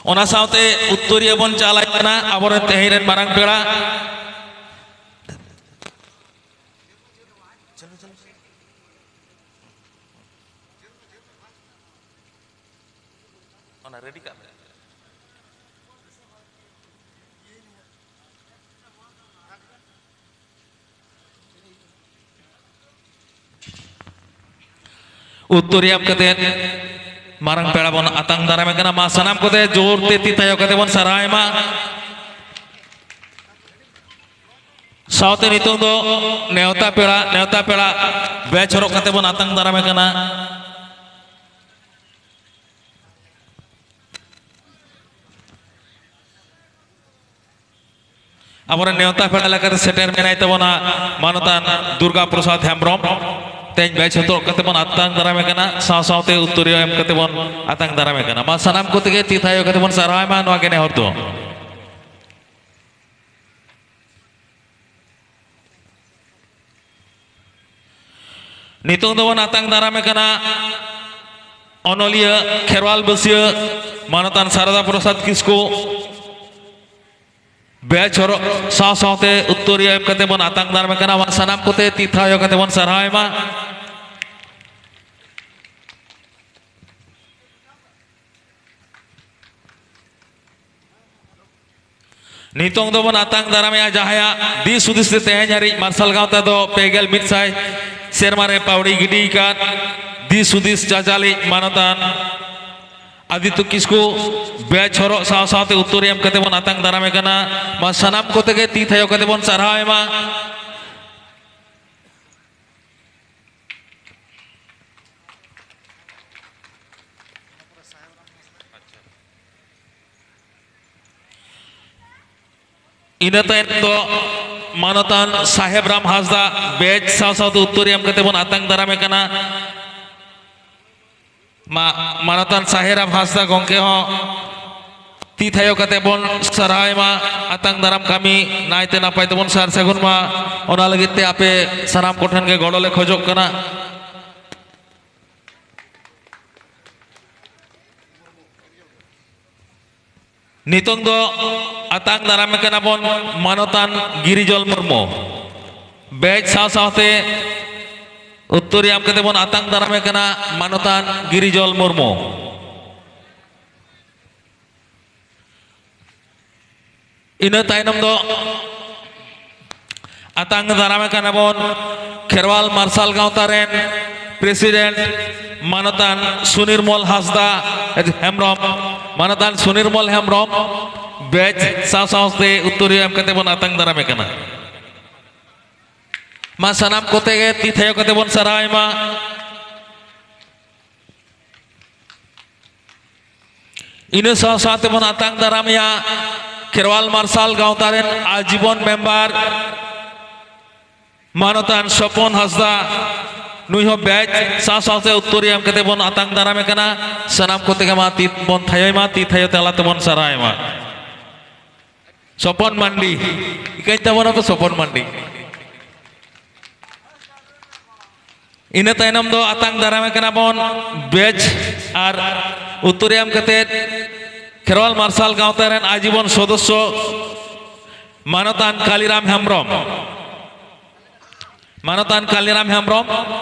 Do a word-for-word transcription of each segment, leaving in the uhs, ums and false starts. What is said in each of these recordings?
ᱚᱱᱟ ᱥᱟᱶᱛᱮ ᱩᱛᱛᱚᱨᱤᱭᱟᱹ ᱵᱚᱱ ᱪᱟᱞᱟᱜ ᱠᱟᱱᱟ ᱟᱵᱚᱨᱮᱱ ᱛᱮᱦᱮᱧ ᱨᱮᱱ ᱢᱟᱨᱟᱝ ᱯᱮᱲᱟ᱾ ᱚᱱᱟ ᱨᱮᱰᱤ ᱠᱟᱜ ᱢᱮ᱾ ᱩᱛᱛᱚᱨᱤᱭᱟᱹ ᱮᱢ ᱠᱟᱛᱮ ᱢᱟᱨᱟᱝ ᱯᱮᱲᱟ ᱵᱚᱱ ᱟᱛᱟᱝ ᱫᱟᱨᱟᱢᱮ ᱠᱟᱱᱟ᱾ ᱢᱟ ᱥᱟᱱᱟᱢ ᱠᱚᱛᱮ ᱡᱳᱨ ᱛᱮ ᱛᱤ ᱛᱷᱟᱭᱚ ᱠᱟᱛᱮ ᱵᱚᱱ ᱥᱟᱨᱦᱟᱣᱮ ᱢᱟ᱾ ᱥᱟᱶᱛᱮ ᱱᱤᱛᱚᱝ ᱫᱚ ᱱᱮᱣᱛᱟ ᱯᱮᱲᱟ, ᱱᱮᱣᱛᱟ ᱯᱮᱲᱟ ᱵᱮᱪ ᱦᱚᱨᱚᱜ ᱠᱟᱛᱮ ᱵᱚᱱ ᱟᱛᱟᱝ ᱫᱟᱨᱟᱢᱮ ᱠᱟᱱᱟ᱾ ᱟᱵᱚᱨᱮᱱ ᱱᱮᱣᱛᱟ ᱯᱮᱲᱟ ᱞᱮᱠᱟᱛᱮ ᱥᱮᱴᱮᱨ ᱢᱮᱱᱟᱭ ᱛᱟᱵᱚᱱᱟ ᱢᱟᱱᱚᱛᱟᱱ ᱫᱩᱨᱜᱟ ᱯᱨᱚᱥᱟᱫᱽ ᱦᱮᱢᱵᱨᱚᱢ᱾ ᱛᱮᱦᱮᱧ ᱵᱮᱪ ᱦᱚᱨᱚᱜ ᱠᱟᱛᱮ ᱵᱚᱱ ᱟᱛᱟᱝ ᱫᱟᱨᱟᱢᱮ ᱠᱟᱱᱟ, ᱥᱟᱶ ᱥᱟᱶᱛᱮ ᱩᱛᱛᱚᱨᱤᱭᱟᱹ ᱮᱢ ᱠᱟᱛᱮ ᱵᱚᱱ ᱟᱛᱟᱝ ᱫᱟᱨᱟᱢᱮ ᱠᱟᱱᱟ᱾ ᱢᱟ ᱥᱟᱱᱟᱢ ᱠᱚᱛᱮ ᱜᱮ ᱛᱤ ᱛᱷᱟᱭᱚ ᱠᱟᱛᱮ ᱵᱚᱱ ᱥᱟᱨᱦᱟᱣᱮ ᱢᱟ, ᱱᱚᱣᱟ ᱜᱮ ᱱᱮᱦᱚᱨ ᱫᱚ᱾ ᱱᱤᱛᱚᱝ ᱫᱚᱵᱚᱱ ᱟᱛᱟᱝ ᱫᱟᱨᱟᱢᱮ ᱠᱟᱱᱟ ᱚᱱᱚᱞᱤᱭᱟᱹ ᱠᱷᱮᱨᱣᱟᱞ ᱵᱟᱹᱥᱭᱟᱹ ᱢᱟᱱᱚᱛᱟᱱ ᱥᱟᱨᱚᱫᱟ ᱯᱨᱚᱥᱟᱫᱽ ᱠᱤᱥᱠᱩ᱾ ᱵᱮᱪ ᱦᱚᱨᱚᱜ ᱥᱟᱶ ᱥᱟᱶᱛᱮ ᱩᱛᱛᱚᱨᱤᱭᱟᱹ ᱮᱢ ᱠᱟᱛᱮ ᱵᱚᱱ ᱟᱛᱟᱝ ᱫᱟᱨᱟᱢᱮ ᱠᱟᱱᱟ᱾ ᱢᱟ ᱥᱟᱱᱟᱢ ᱠᱚᱛᱮ ᱛᱤ ᱛᱷᱟᱭᱚ ᱠᱟᱛᱮ ᱵᱚᱱ ᱥᱟᱨᱦᱟᱣᱮ ᱢᱟ᱾ ᱱᱤᱛᱚᱝ ᱫᱚᱵᱚᱱ ᱟᱛᱟᱝ ᱫᱟᱨᱟᱢᱮᱜᱼᱟ ᱡᱟᱦᱟᱸᱭᱟᱜ ᱫᱤᱥ ᱦᱩᱫᱤᱥ ᱛᱮ ᱛᱮᱦᱮᱧ ᱦᱟᱹᱨᱤᱡ ᱢᱟᱨᱥᱟᱞ ᱜᱟᱶᱛᱟ ᱫᱚ ᱯᱮ ᱜᱮᱞ ᱢᱤᱫ ᱥᱟᱭ ᱥᱮᱨᱢᱟ ᱨᱮ ᱯᱟᱹᱣᱲᱤ ᱜᱤᱰᱤ ᱟᱠᱟᱫ ᱫᱤᱥ ᱦᱩᱫᱤᱥ ᱪᱟᱪᱟᱞᱤᱡ ᱢᱟᱱᱚᱛᱟᱱ ᱟᱫᱤᱛᱛᱚ ᱠᱤᱥᱠᱩ ᱵᱮᱪ ᱦᱚᱨᱚᱜ ᱥᱟᱶ ᱥᱟᱶᱛᱮ ᱩᱛᱛᱚᱨᱤᱭᱟᱹ ᱮᱢ ᱠᱟᱛᱮ ᱵᱚᱱ ᱟᱛᱟᱝ ᱫᱟᱨᱟᱢᱮ ᱠᱟᱱᱟ᱾ ᱢᱟ ᱥᱟᱱᱟᱢ ᱠᱚᱛᱮ ᱜᱮ ᱛᱤ ᱛᱷᱟᱭᱚ ᱠᱟᱛᱮ ᱵᱚᱱ ᱥᱟᱨᱦᱟᱣᱮ ᱢᱟ᱾ ᱤᱱᱟᱹ ᱛᱟᱭᱚᱢ ᱫᱚ ᱢᱟᱱᱚᱛᱟᱱ ᱥᱟᱦᱮᱵ ᱨᱟᱢ ᱦᱟᱸᱥᱫᱟ ᱵᱮᱪ ᱥᱟᱶ ᱥᱟᱶᱛᱮ ᱩᱛᱛᱚᱨᱤᱭᱟᱹ ᱮᱢ ᱠᱟᱛᱮ ᱵᱚᱱ ᱟᱛᱟᱝ ᱫᱟᱨᱟᱢᱮ ᱠᱟᱱᱟ᱾ ᱢᱟ, ᱢᱟᱱᱚᱛᱟᱱ ᱥᱟᱦᱮᱵ ᱨᱟᱢ ᱦᱟᱸᱥᱫᱟ ᱜᱚᱢᱠᱮ ᱦᱚᱸ ᱛᱤ ᱛᱷᱟᱭᱚ ᱠᱟᱛᱮ ᱵᱚᱱ ᱥᱟᱨᱦᱟᱣᱮ ᱢᱟ᱾ ᱟᱛᱟᱝ ᱫᱟᱨᱟᱢ ᱠᱟᱹᱢᱤ ᱱᱟᱭᱛᱮ ᱱᱟᱯᱟᱭ ᱛᱮᱵᱚᱱ ᱥᱟᱨ ᱥᱟᱹᱜᱩᱱ ᱢᱟ, ᱚᱱᱟ ᱞᱟᱹᱜᱤᱫ ᱛᱮ ᱟᱯᱮ ᱥᱟᱱᱟᱢ ᱠᱚᱴᱷᱮᱱ ᱜᱮ ᱜᱚᱲᱚ ᱞᱮ ᱠᱷᱚᱡᱚᱜ ᱠᱟᱱᱟ᱾ ᱱᱤᱛᱚᱝ ᱫᱚ ᱟᱛᱟᱝ ᱫᱟᱨᱟᱢᱮ ᱠᱟᱱᱟ ᱵᱚᱱ ᱢᱟᱱᱚᱛᱟᱱ ᱜᱤᱨᱤᱡᱚᱞ ᱢᱩᱨᱢᱩ᱾ ᱵᱮᱪ ᱥᱟᱶ ᱥᱟᱶᱛᱮ ᱩᱛᱛᱚᱨᱤ ᱮᱢ ᱠᱟᱛᱮ ᱵᱚᱱ ᱟᱛᱟᱝ ᱫᱟᱨᱟᱢᱮ ᱠᱟᱱᱟ ᱢᱟᱱᱚᱛᱟᱱ ᱜᱤᱨᱤᱡᱚᱞ ᱢᱩᱨᱢᱩ᱾ ᱤᱱᱟᱹ ᱛᱟᱭᱱᱚᱢ ᱫᱚ ᱟᱛᱟᱝ ᱫᱟᱨᱟᱢᱮ ᱠᱟᱱᱟ ᱵᱚᱱ ᱠᱷᱮᱨᱣᱟᱞ ᱢᱟᱨᱥᱟᱞ ᱜᱟᱶᱛᱟ ᱨᱮᱱ ᱯᱨᱮᱥᱤᱰᱮᱱᱴ ᱢᱟᱱᱚᱛᱟᱱ ᱥᱩᱱᱤᱨᱢᱚᱞ ᱦᱟᱸᱥᱫᱟ ᱦᱮᱢᱵᱨᱚᱢ᱾ ᱢᱟᱱᱚᱛᱟᱱ ᱥᱩᱱᱤᱨᱢᱚᱞ ᱦᱮᱢᱵᱨᱚᱢ ᱵᱮᱪ ᱥᱟᱶ ᱥᱟᱶᱛᱮ ᱩᱛᱛᱚᱨᱤᱭᱟᱹ ᱮᱢ ᱠᱟᱛᱮ ᱵᱚᱱ ᱟᱛᱟᱝ ᱫᱟᱨᱟᱢᱮ ᱠᱟᱱᱟ᱾ ᱢᱟ ᱥᱟᱱᱟᱢ ᱠᱚᱛᱮ ᱜᱮ ᱛᱤ ᱛᱷᱟᱭᱚ ᱠᱟᱛᱮ ᱵᱚᱱ ᱥᱟᱨᱦᱟᱣ ᱮᱢᱟ᱾ ᱤᱱᱟᱹ ᱥᱟᱶ ᱥᱟᱶ ᱛᱮᱵᱚᱱ ᱟᱛᱟᱝ ᱫᱟᱨᱟᱢᱮᱭᱟ ᱠᱷᱮᱨᱣᱟᱞ ᱢᱟᱨᱥᱟᱞ ᱜᱟᱶᱛᱟ ᱨᱮᱱ ᱟᱡᱤᱵᱚᱱ ᱢᱮᱢᱵᱟᱨ ᱢᱟᱱᱚᱛᱟᱱ ᱥᱚᱯᱚᱱ ᱦᱟᱸᱥᱫᱟ᱾ ᱱᱩᱭ ᱦᱚᱸ ᱵᱮᱪ ᱥᱟᱶ ᱥᱟᱶᱛᱮ ᱩᱛᱛᱚᱨᱤ ᱮᱢ ᱠᱟᱛᱮ ᱵᱚᱱ ᱟᱛᱟᱝ ᱫᱟᱨᱟᱢᱮ ᱠᱟᱱᱟ᱾ ᱥᱟᱱᱟᱢ ᱠᱚᱛᱮ ᱜᱮ ᱢᱟ ᱛᱤ ᱵᱚᱱ ᱛᱷᱟᱭᱚᱭ ᱢᱟ, ᱛᱤ ᱛᱷᱟᱭᱚ ᱛᱟᱞᱟ ᱛᱮᱵᱚᱱ ᱥᱟᱨᱦᱟᱣ ᱮᱢᱟ᱾ ᱥᱚᱯᱚᱱ ᱢᱟᱱᱰᱤ, ᱤᱠᱟᱹᱧ ᱛᱟᱵᱚᱱᱟ ᱛᱚ ᱥᱚᱯᱚᱱ ᱢᱟᱱᱰᱤ᱾ ᱤᱱᱟᱹ ᱛᱟᱭᱱᱚᱢ ᱫᱚ ᱟᱛᱟᱝ ᱫᱟᱨᱟᱢᱮ ᱠᱟᱱᱟ ᱵᱚᱱ ᱵᱮᱪ ᱟᱨ ᱩᱛᱛᱚᱨᱤ ᱮᱢ ᱠᱟᱛᱮ ᱠᱷᱮᱨᱣᱟᱞ ᱢᱟᱨᱥᱟᱞ ᱜᱟᱶᱛᱟ ᱨᱮᱱ ᱟᱡᱤᱵᱚᱱ ᱥᱚᱫᱚᱥᱥᱚ ᱢᱟᱱᱚᱛᱟᱱ ᱠᱟᱞᱤᱨᱟᱢ ᱦᱮᱢᱵᱨᱚᱢ᱾ ᱢᱟᱱᱚᱛᱟᱱ ᱠᱟᱞᱤᱨᱟᱢ ᱦᱮᱢᱵᱨᱚᱢ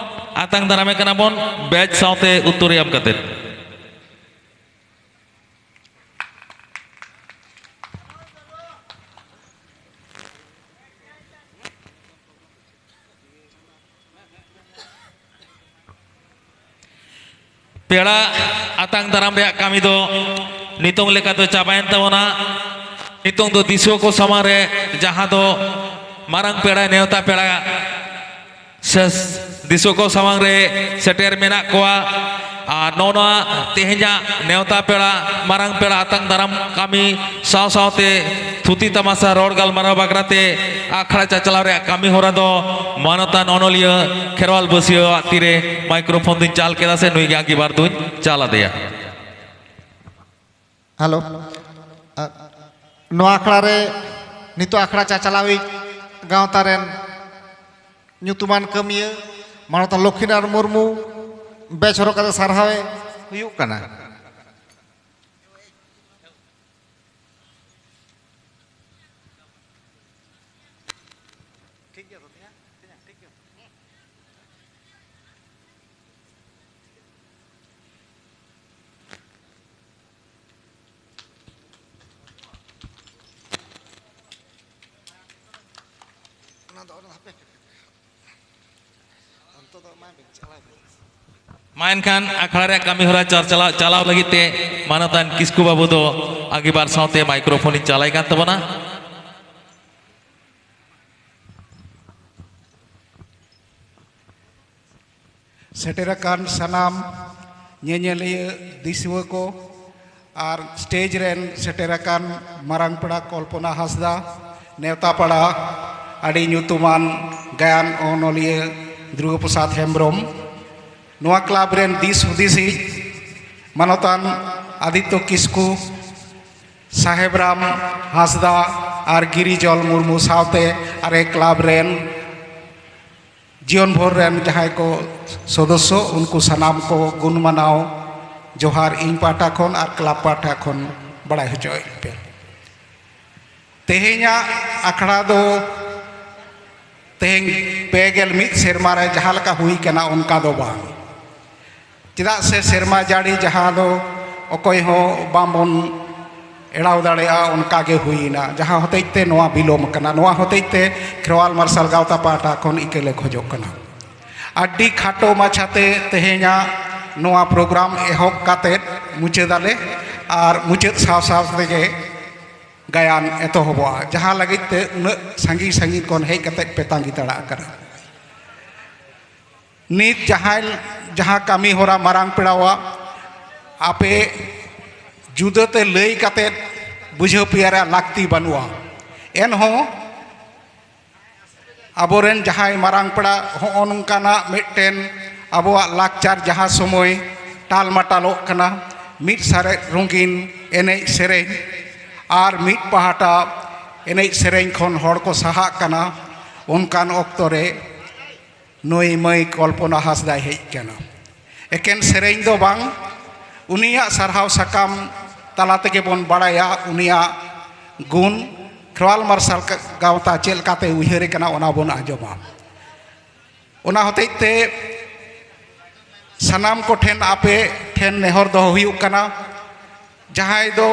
ᱟᱛᱟᱝ ᱫᱟᱨᱟᱢᱮ ᱠᱟᱱᱟ ᱵᱚᱱ ᱵᱮᱪ ᱥᱟᱶᱛᱮ ᱩᱛᱛᱚᱨᱤ ᱮᱢ ᱠᱟᱛᱮ᱾ ᱯᱮᱲᱟ ᱟᱛᱟᱝ ᱫᱟᱨᱟᱢ ᱨᱮᱭᱟᱜ ᱠᱟᱹᱢᱤ ᱫᱚ ᱱᱤᱛᱚᱝ ᱞᱮᱠᱟ ᱫᱚ ᱪᱟᱵᱟᱭᱮᱱ ᱛᱟᱵᱚᱱᱟ᱾ ᱱᱤᱛᱚᱝ ᱫᱚ ᱫᱤᱥᱩᱣᱟᱹ ᱠᱚ ᱥᱟᱢᱟᱝ ᱨᱮ ᱡᱟᱦᱟᱸ ᱫᱚ ᱢᱟᱨᱟᱝ ᱯᱮᱲᱟ, ᱱᱮᱣᱛᱟ ᱯᱮᱲᱟ ᱥᱮ ᱫᱤᱥᱩᱣᱟᱹ ᱠᱚ ᱥᱟᱢᱟᱝ ᱨᱮ ᱥᱮᱴᱮᱨ ᱢᱮᱱᱟᱜ ᱠᱚᱣᱟ᱾ ᱟᱨ ᱱᱚᱜᱼᱚ ᱱᱚᱣᱟ ᱛᱮᱦᱮᱧᱟᱜ ᱱᱮᱣᱛᱟ ᱯᱮᱲᱟ, ᱢᱟᱨᱟᱝ ᱯᱮᱲᱟ ᱟᱛᱟᱝ ᱫᱟᱨᱟᱢ ᱠᱟᱹᱢᱤ ᱥᱟᱶ ᱥᱟᱶᱛᱮ ᱛᱷᱩᱛᱤ ᱛᱟᱢᱟᱥᱟ, ᱨᱚᱲ ᱜᱟᱞᱢᱟᱨᱟᱣ ᱵᱟᱠᱷᱨᱟ ᱛᱮ ᱟᱠᱷᱲᱟ ᱪᱟᱪᱞᱟᱣ ᱨᱮᱭᱟᱜ ᱠᱟᱹᱢᱤ ᱦᱚᱨᱟ ᱫᱚ ᱢᱟᱱᱚᱛᱟᱱ ᱚᱱᱚᱞᱤᱭᱟᱹ ᱠᱷᱮᱨᱣᱟᱞ ᱵᱟᱹᱥᱭᱟᱹᱣᱟᱜ ᱛᱤᱨᱮ ᱢᱟᱭᱠᱨᱳᱯᱷᱳᱱ ᱫᱩᱧ ᱪᱟᱞ ᱠᱮᱫᱟ, ᱥᱮ ᱱᱩᱭ ᱜᱮ ᱟᱸᱜᱤᱵᱷᱟᱨ ᱫᱩᱧ ᱪᱟᱞ ᱟᱫᱮᱭᱟ᱾ ᱦᱮᱞᱳ᱾ ᱟᱨ ᱱᱚᱣᱟ ᱟᱠᱷᱲᱟ ᱨᱮ ᱱᱤᱛᱚᱜ ᱟᱠᱷᱲᱟ ᱪᱟᱪᱞᱟᱣᱤᱡ ᱜᱟᱶᱛᱟ ᱨᱮᱱ ᱧᱩᱛᱩᱢᱟᱱ ᱠᱟᱹᱢᱤᱭᱟᱹ ᱢᱟᱱᱚᱛᱟᱱ ᱞᱚᱠᱠᱷᱤᱱᱟᱨ ᱢᱩᱨᱢᱩ ᱵᱮᱪ ᱦᱚᱨᱚᱜ ᱠᱟᱛᱮ ᱥᱟᱨᱦᱟᱣᱮ ᱦᱩᱭᱩᱜ ᱠᱟᱱᱟ᱾ ᱢᱟ ᱮᱱᱠᱷᱟᱱ ᱟᱠᱷᱲᱟ ᱨᱮᱭᱟᱜ ᱠᱟᱹᱢᱤ ᱦᱚᱨᱟ ᱪᱟᱨᱪᱟᱞᱟᱣ ᱪᱟᱞᱟᱣ ᱞᱟᱹᱜᱤᱫ ᱛᱮ ᱢᱟᱱᱚᱛᱟᱱ ᱠᱤᱥᱠᱩ ᱵᱟᱹᱵᱩ ᱫᱚ ᱟᱺᱜᱤᱵᱟᱨ ᱥᱟᱶᱛᱮ ᱢᱟᱭᱠᱨᱳᱯᱷᱳᱱ ᱤᱧ ᱪᱟᱞᱟᱭ ᱠᱟᱱ ᱛᱟᱵᱚᱱᱟ᱾ ᱥᱮᱴᱮᱨ ᱟᱠᱟᱱ ᱥᱟᱱᱟᱢ ᱧᱮᱧᱮᱞᱤᱭᱟᱹ ᱫᱤᱥᱩᱣᱟᱹ ᱠᱚ ᱟᱨ ᱥᱴᱮᱡᱽ ᱨᱮᱱ ᱥᱮᱴᱮᱨ ᱟᱠᱟᱱ ᱢᱟᱨᱟᱝ ᱯᱮᱲᱟ ᱠᱚᱞᱯᱚᱱᱟ ᱦᱟᱸᱥᱫᱟ, ᱱᱮᱣᱛᱟ ᱯᱟᱲᱟ ᱟᱹᱰᱤ ᱧᱩᱛᱩᱢᱟᱱ ᱜᱟᱭᱟᱱ ᱚᱱᱚᱞᱤᱭᱟᱹ ᱫᱩᱨᱜᱟᱹ ᱯᱨᱚᱥᱟᱫᱽ ᱦᱮᱢᱵᱨᱚᱢ, ᱱᱚᱣᱟ ᱠᱞᱟᱵᱽ ᱨᱮᱱ ᱫᱤᱥ ᱦᱩᱫᱤᱥᱤᱡ ᱢᱟᱱᱚᱛᱟᱱ ᱟᱫᱤᱛᱛᱚ ᱠᱤᱥᱠᱩ, ᱥᱟᱦᱮᱵᱽ ᱨᱟᱢ ᱦᱟᱸᱥᱫᱟ ᱟᱨ ᱜᱤᱨᱤᱡᱚᱞ ᱢᱩᱨᱢᱩ ᱥᱟᱶᱛᱮ ᱟᱨᱮ ᱠᱞᱟᱵᱽ ᱨᱮᱱ ᱡᱤᱭᱚᱱ ᱵᱷᱳᱨ ᱨᱮᱱ ᱡᱟᱦᱟᱸᱭ ᱠᱚ ᱥᱚᱫᱚᱥᱥᱚ, ᱩᱱᱠᱩ ᱥᱟᱱᱟᱢ ᱠᱚ ᱜᱩᱱ ᱢᱟᱱᱟᱣ ᱡᱚᱦᱟᱨ ᱤᱧ ᱯᱟᱦᱴᱟ ᱠᱷᱚᱱ ᱟᱨ ᱠᱞᱟᱵᱽ ᱯᱟᱦᱴᱟ ᱠᱷᱚᱱ ᱵᱟᱲᱟᱭ ᱦᱚᱪᱚᱭᱮᱫ ᱯᱮ᱾ ᱛᱮᱦᱮᱧᱟᱜ ᱟᱠᱷᱲᱟ ᱫᱚ ᱛᱮᱦᱮᱧ ᱯᱮ ᱜᱮᱞ ᱢᱤᱫ ᱥᱮᱨᱢᱟ ᱨᱮ ᱡᱟᱦᱟᱸ ᱞᱮᱠᱟ ᱦᱩᱭ ᱠᱟᱱᱟ, ᱚᱱᱠᱟ ᱫᱚ ᱵᱟᱝ᱾ ᱪᱮᱫᱟᱜ ᱥᱮ ᱥᱮᱨᱢᱟ ᱡᱟᱹᱲᱤ ᱡᱟᱦᱟᱸ ᱫᱚ ᱚᱠᱚᱭ ᱦᱚᱸ ᱵᱟᱝᱵᱚᱱ ᱮᱲᱟᱣ ᱫᱟᱲᱮᱭᱟᱜᱼᱟ, ᱚᱱᱠᱟ ᱜᱮ ᱦᱩᱭᱮᱱᱟ, ᱡᱟᱦᱟᱸ ᱦᱚᱛᱮᱡ ᱛᱮ ᱱᱚᱣᱟ ᱵᱤᱞᱚᱢ ᱟᱠᱟᱱᱟ᱾ ᱱᱚᱣᱟ ᱦᱚᱛᱮᱡ ᱛᱮ ᱠᱷᱮᱨᱣᱟᱞ ᱢᱟᱨᱥᱟᱞ ᱜᱟᱶᱛᱟ ᱯᱟᱦᱴᱟ ᱠᱷᱚᱱ ᱤᱠᱟᱹ ᱞᱮ ᱠᱷᱚᱡᱚᱜ ᱠᱟᱱᱟ᱾ ᱟᱹᱰᱤ ᱠᱷᱟᱴᱚ ᱢᱟᱪᱷᱟᱛᱮ ᱛᱮᱦᱮᱧᱟᱜ ᱱᱚᱣᱟ ᱯᱨᱳᱜᱨᱟᱢ ᱮᱦᱚᱵ ᱠᱟᱛᱮᱫ ᱢᱩᱪᱟᱹᱫᱟᱞᱮ, ᱟᱨ ᱢᱩᱪᱟᱹᱫ ᱥᱟᱶ ᱥᱟᱶ ᱛᱮᱜᱮ ᱜᱟᱭᱟᱱ ᱮᱛᱚᱦᱚᱵᱚᱜᱼᱟ, ᱡᱟᱦᱟᱸ ᱞᱟᱹᱜᱤᱫ ᱛᱮ ᱩᱱᱟᱹᱜ ᱥᱟᱺᱜᱤᱧ ᱥᱟᱺᱜᱤᱧ ᱠᱷᱚᱱ ᱦᱮᱡ ᱠᱟᱛᱮᱫ ᱯᱮ ᱛᱟᱺᱜᱤ ᱛᱟᱲᱟᱜ ᱠᱟᱱᱟ᱾ ᱱᱤᱛ ᱡᱟᱦᱟᱸᱭ, ᱡᱟᱦᱟᱸ ᱠᱟᱹᱢᱤ ᱦᱚᱨᱟ ᱢᱟᱨᱟᱝ ᱯᱮᱲᱟᱣᱟᱜ ᱟᱯᱮ ᱡᱩᱫᱟᱹᱛᱮ ᱞᱟᱹᱭ ᱠᱟᱛᱮᱫ ᱵᱩᱡᱷᱟᱹᱣ ᱯᱮᱭᱟ ᱨᱮᱭᱟᱜ ᱞᱟᱹᱠᱛᱤ ᱵᱟᱹᱱᱩᱜᱼᱟ᱾ ᱮᱱᱦᱚᱸ ᱟᱵᱚᱨᱮᱱ ᱡᱟᱦᱟᱸᱭ ᱢᱟᱨᱟᱝ ᱯᱮᱲᱟ ᱦᱚᱸᱜᱼᱚ ᱱᱚᱝᱠᱟᱱᱟᱜ ᱢᱤᱫᱴᱮᱱ ᱟᱵᱚᱣᱟᱜ ᱞᱟᱠᱪᱟᱨ ᱡᱟᱦᱟᱸ ᱥᱚᱢᱚᱭ ᱴᱟᱞᱢᱟᱴᱟᱞᱚᱜ ᱠᱟᱱᱟ, ᱢᱤᱫ ᱥᱟᱨᱮᱡ ᱨᱚᱸᱜᱤᱱ ᱮᱱᱮᱡ ᱥᱮᱨᱮᱧ ᱟᱨ ᱢᱤᱫ ᱯᱟᱦᱴᱟ ᱮᱱᱮᱡ ᱥᱮᱨᱮᱧ ᱠᱷᱚᱱ ᱦᱚᱲ ᱠᱚ ᱥᱟᱦᱟᱜ ᱠᱟᱱᱟ, ᱚᱱᱠᱟᱱ ᱚᱠᱛᱚ ᱨᱮ ᱱᱩᱭ ᱢᱟᱹᱭ ᱠᱚᱞᱯᱚᱱᱟ ᱦᱟᱸᱥᱫᱟᱭ ᱦᱮᱡ ᱠᱟᱱᱟ᱾ ᱮᱠᱮᱱ ᱥᱮᱨᱮᱧ ᱫᱚ ᱵᱟᱝ, ᱩᱱᱤᱭᱟᱜ ᱥᱟᱨᱦᱟᱣ ᱥᱟᱠᱟᱢ ᱛᱟᱞᱟ ᱛᱮᱜᱮ ᱵᱚᱱ ᱵᱟᱲᱟᱭᱟ ᱩᱱᱤᱭᱟᱜ ᱜᱩᱱ, ᱠᱷᱮᱨᱣᱟᱞ ᱢᱟᱨᱥᱟᱞ ᱜᱟᱶᱛᱟ ᱪᱮᱫ ᱞᱮᱠᱟᱛᱮ ᱩᱭᱦᱟᱹᱨᱮ ᱠᱟᱱᱟ, ᱚᱱᱟ ᱵᱚᱱ ᱟᱸᱡᱚᱢᱟ᱾ ᱚᱱᱟ ᱦᱚᱛᱮᱡ ᱛᱮ ᱥᱟᱱᱟᱢ ᱠᱚᱴᱷᱮᱱ, ᱟᱯᱮ ᱴᱷᱮᱱ ᱱᱮᱦᱚᱨ ᱫᱚᱦᱚ ᱦᱩᱭᱩᱜ ᱠᱟᱱᱟ, ᱡᱟᱦᱟᱸᱭ ᱫᱚ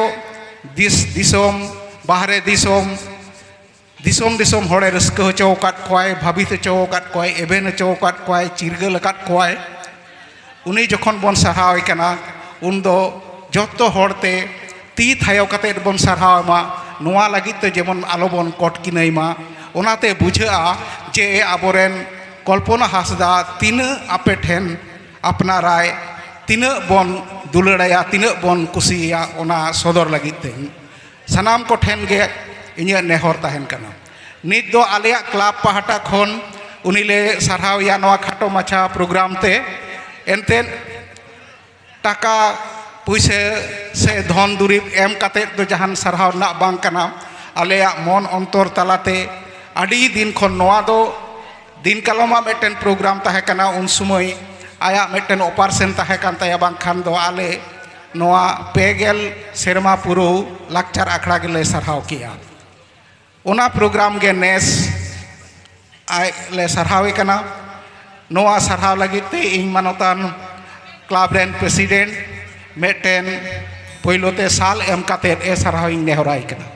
ᱫᱤᱥ ᱫᱤᱥᱚᱢ, ᱵᱟᱦᱨᱮ ᱫᱤᱥᱚᱢ, ᱫᱤᱥᱚᱢ ᱫᱤᱥᱚᱢ ᱦᱚᱲᱮ ᱨᱟᱹᱥᱠᱟᱹ ᱦᱚᱪᱚ ᱟᱠᱟᱫ ᱠᱚᱣᱟᱭ, ᱵᱷᱟᱹᱵᱤᱛ ᱦᱚᱪᱚ ᱟᱠᱟᱫ ᱠᱚᱣᱟᱭ, ᱮᱵᱷᱮᱱ ᱦᱚᱪᱚ ᱟᱠᱟᱫ ᱠᱚᱣᱟᱭ, ᱪᱤᱨᱜᱟᱹᱞ ᱟᱠᱟᱫ ᱠᱚᱣᱟᱭ᱾ ᱩᱱᱤ ᱡᱚᱠᱷᱚᱱ ᱵᱚᱱ ᱥᱟᱨᱦᱟᱣᱮ ᱠᱟᱱᱟ, ᱩᱱᱫᱚ ᱡᱚᱛᱚ ᱦᱚᱲᱛᱮ ᱛᱤ ᱛᱷᱟᱭᱚ ᱠᱟᱛᱮᱫ ᱵᱚᱱ ᱥᱟᱨᱦᱟᱣ ᱢᱟ, ᱱᱚᱣᱟ ᱞᱟᱹᱜᱤᱫ ᱛᱮ ᱡᱮᱢᱚᱱ ᱟᱞᱚᱵᱚᱱ ᱠᱚᱴᱠᱤᱱᱟᱹᱭ ᱢᱟ᱾ ᱚᱱᱟᱛᱮ ᱵᱩᱡᱷᱟᱹᱜᱼᱟ ᱡᱮ ᱟᱵᱚᱨᱮᱱ ᱠᱚᱞᱯᱚᱱᱟ ᱦᱟᱸᱥᱫᱟ ᱛᱤᱱᱟᱹᱜ ᱟᱯᱮ ᱴᱷᱮᱱ ᱟᱯᱱᱟᱨᱟᱭ, ᱛᱤᱱᱟᱹᱜ ᱵᱚᱱ ᱫᱩᱞᱟᱹᱲᱟᱭᱟ, ᱛᱤᱱᱟᱹᱜ ᱵᱚᱱ ᱠᱩᱥᱤᱭᱟᱭᱟ, ᱚᱱᱟ ᱥᱚᱫᱚᱨ ᱞᱟᱹᱜᱤᱫ ᱛᱮ ᱥᱟᱱᱟᱢ ᱠᱚᱴᱷᱮᱱ ᱜᱮ ᱤᱧᱟᱹᱜ ᱱᱮᱦᱚᱨ ᱛᱟᱦᱮᱱ ᱠᱟᱱᱟ᱾ ᱱᱤᱛ ᱫᱚ ᱟᱞᱮᱭᱟᱜ ᱠᱞᱟᱵᱽ ᱯᱟᱦᱴᱟ ᱠᱷᱚᱱ ᱩᱱᱤ ᱞᱮ ᱥᱟᱨᱦᱟᱣᱮᱭᱟ ᱱᱚᱣᱟ ᱠᱷᱟᱴᱚ ᱢᱟᱪᱷᱟ ᱯᱨᱳᱜᱨᱟᱢ ᱛᱮ᱾ ᱮᱱᱛᱮᱫ ᱴᱟᱠᱟ ᱯᱩᱭᱥᱟᱹ ᱥᱮ ᱫᱷᱚᱱ ᱫᱩᱨᱤᱵᱽ ᱮᱢ ᱠᱟᱛᱮᱫ ᱫᱚ ᱡᱟᱦᱟᱱ ᱥᱟᱨᱦᱟᱣ ᱨᱮᱱᱟᱜ ᱵᱟᱝ ᱠᱟᱱᱟ᱾ ᱟᱞᱮᱭᱟᱜ ᱢᱚᱱ ᱚᱱᱛᱚᱨ ᱛᱟᱞᱟᱛᱮ ᱟᱹᱰᱤ ᱫᱤᱱ ᱠᱷᱚᱱ, ᱱᱚᱣᱟ ᱫᱚ ᱫᱤᱱ ᱠᱟᱞᱚᱢᱟᱜ ᱢᱤᱫᱴᱮᱱ ᱯᱨᱳᱜᱨᱟᱢ ᱛᱟᱦᱮᱸ ᱠᱟᱱᱟ, ᱩᱱ ᱥᱚᱢᱚᱭ ᱟᱭᱟᱜ ᱢᱤᱫᱴᱮᱱ ᱚᱯᱟᱨᱮᱥᱚᱱ ᱛᱟᱦᱮᱸ ᱠᱟᱱ ᱛᱟᱭᱟ, ᱵᱟᱝᱠᱷᱟᱱ ᱫᱚ ᱟᱞᱮ ᱱᱚᱣᱟ ᱯᱮ ᱜᱮᱞ ᱥᱮᱨᱢᱟ ᱯᱩᱨᱟᱹᱣ ᱞᱟᱠᱪᱟᱨ ᱟᱠᱷᱲᱟ ᱜᱮᱞᱮ ᱥᱟᱨᱦᱟᱣ ᱠᱮᱜᱼᱟ᱾ ᱚᱱᱟ ᱯᱨᱳᱜᱨᱟᱢ ᱜᱮ ᱱᱮᱥ ᱟᱡ ᱞᱮ ᱥᱟᱨᱦᱟᱣᱮ ᱠᱟᱱᱟ᱾ ᱱᱚᱣᱟ ᱥᱟᱨᱦᱟᱣ ᱞᱟᱹᱜᱤᱫ ᱛᱮ ᱤᱧ ᱢᱟᱱᱚᱛᱟᱱ ᱠᱞᱟᱵᱽ ᱨᱮᱱ ᱯᱨᱮᱥᱤᱰᱮᱱᱴ ᱢᱤᱫᱴᱮᱱ ᱯᱳᱭᱞᱳ ᱛᱮ ᱥᱟᱞ ᱮᱢ ᱠᱟᱛᱮᱫ ᱮ ᱥᱟᱨᱦᱟᱣ ᱤᱧ ᱱᱮᱦᱚᱨᱟᱭ ᱠᱟᱱᱟ᱾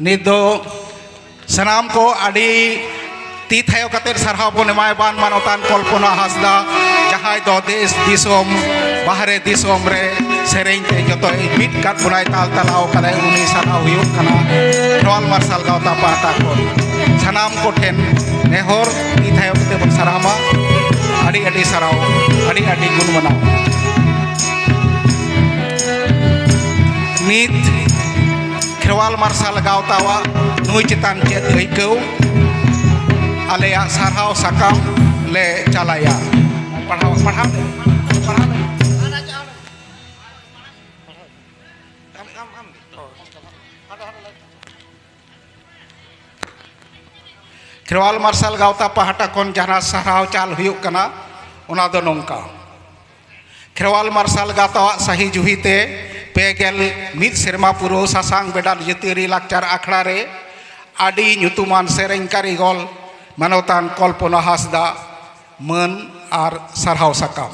ᱱᱤᱛ ᱫᱚ ᱥᱟᱱᱟᱢ ᱠᱚ ᱟᱹᱰᱤ ᱛᱤ ᱛᱷᱟᱭᱚ ᱠᱟᱛᱮᱫ ᱥᱟᱨᱦᱟᱣ ᱵᱚᱱ ᱮᱢᱟᱭ ᱵᱟᱱ ᱢᱟᱱᱚᱛᱟᱱ ᱠᱚᱞᱯᱚᱱᱟ ᱦᱟᱸᱥᱫᱟ, ᱡᱟᱦᱟᱸᱭ ᱫᱚ ᱫᱮᱥ ᱫᱤᱥᱚᱢ, ᱵᱟᱦᱨᱮ ᱫᱤᱥᱚᱢ ᱨᱮ ᱥᱮᱨᱮᱧ ᱛᱮ ᱡᱚᱛᱚᱭ ᱢᱤᱫ ᱠᱟᱫ ᱵᱚᱱᱟᱭ, ᱛᱟᱞ ᱛᱟᱞᱟᱣ ᱠᱟᱫᱟᱭ᱾ ᱩᱱᱤ ᱥᱟᱨᱦᱟᱣ ᱦᱩᱭᱩᱜ ᱠᱟᱱᱟ ᱠᱷᱮᱨᱣᱟᱞ ᱢᱟᱨᱥᱟᱞ ᱜᱟᱶᱛᱟ ᱯᱟᱦᱴᱟ ᱠᱷᱚᱱ᱾ ᱥᱟᱱᱟᱢ ᱠᱚᱴᱷᱮᱱ ᱱᱮᱦᱚᱨ, ᱛᱤ ᱛᱷᱟᱭᱚ ᱠᱟᱛᱮ ᱵᱚᱱ ᱥᱟᱨᱦᱟᱣ ᱢᱟ᱾ ᱟᱹᱰᱤ ᱟᱹᱰᱤ ᱥᱟᱨᱦᱟᱣ, ᱟᱹᱰᱤ ᱟᱹᱰᱤ ᱜᱩᱱ ᱢᱟᱱᱟᱣ᱾ ᱱᱤᱛ ᱠᱷᱮᱨᱣᱟᱞ ᱢᱟᱨᱥᱟᱞ ᱜᱟᱶᱛᱟᱣᱟᱜ ᱱᱩᱭ ᱪᱮᱛᱟᱱ ᱪᱮᱫ ᱟᱹᱭᱠᱟᱹᱣ, ᱟᱞᱮᱭᱟᱜ ᱥᱟᱨᱦᱟᱣ ᱥᱟᱠᱟᱢ ᱞᱮ ᱪᱟᱞᱟᱭᱟ᱾ ᱯᱟᱲᱦᱟᱣ, ᱯᱟᱲᱦᱟᱣ ᱞᱮ, ᱯᱟᱲᱦᱟᱣ ᱞᱮ᱾ ᱟᱢ, ᱟᱢ, ᱟᱢ᱾ ᱠᱷᱮᱨᱣᱟᱞ ᱢᱟᱨᱥᱟᱞ ᱜᱟᱶᱛᱟ ᱯᱟᱦᱴᱟ ᱠᱷᱚᱱ ᱡᱟᱦᱟᱸ ᱥᱟᱨᱦᱟᱣ ᱪᱟᱞ ᱦᱩᱭᱩᱜ ᱠᱟᱱᱟ, ᱚᱱᱟ ᱫᱚ ᱱᱚᱝᱠᱟ᱾ ᱠᱷᱮᱨᱣᱟᱞ ᱢᱟᱨᱥᱟᱞ ᱜᱟᱶᱛᱟᱣᱟᱜ ᱥᱟᱹᱦᱤ ᱡᱩᱦᱤ ᱛᱮ ᱯᱮ ᱜᱮᱞ ᱢᱤᱫ ᱥᱮᱨᱢᱟ ᱯᱩᱨᱟᱹᱣ ᱥᱟᱥᱟᱝ ᱵᱮᱰᱟᱞ ᱡᱟᱹᱛᱤᱭᱟᱹᱨᱤ ᱞᱟᱠᱪᱟᱨ ᱟᱠᱷᱲᱟ ᱨᱮ ᱟᱹᱰᱤ ᱧᱩᱛᱩᱢᱟᱱ ᱥᱮᱨᱮᱧ ᱠᱟᱹᱨᱤᱜᱚᱞ ᱢᱟᱱᱚᱛᱟᱱ ᱠᱚᱞᱯᱚᱱᱟ ᱦᱟᱸᱥᱫᱟ ᱢᱟᱹᱱ ᱟᱨ ᱥᱟᱨᱦᱟᱣ ᱥᱟᱠᱟᱢ᱾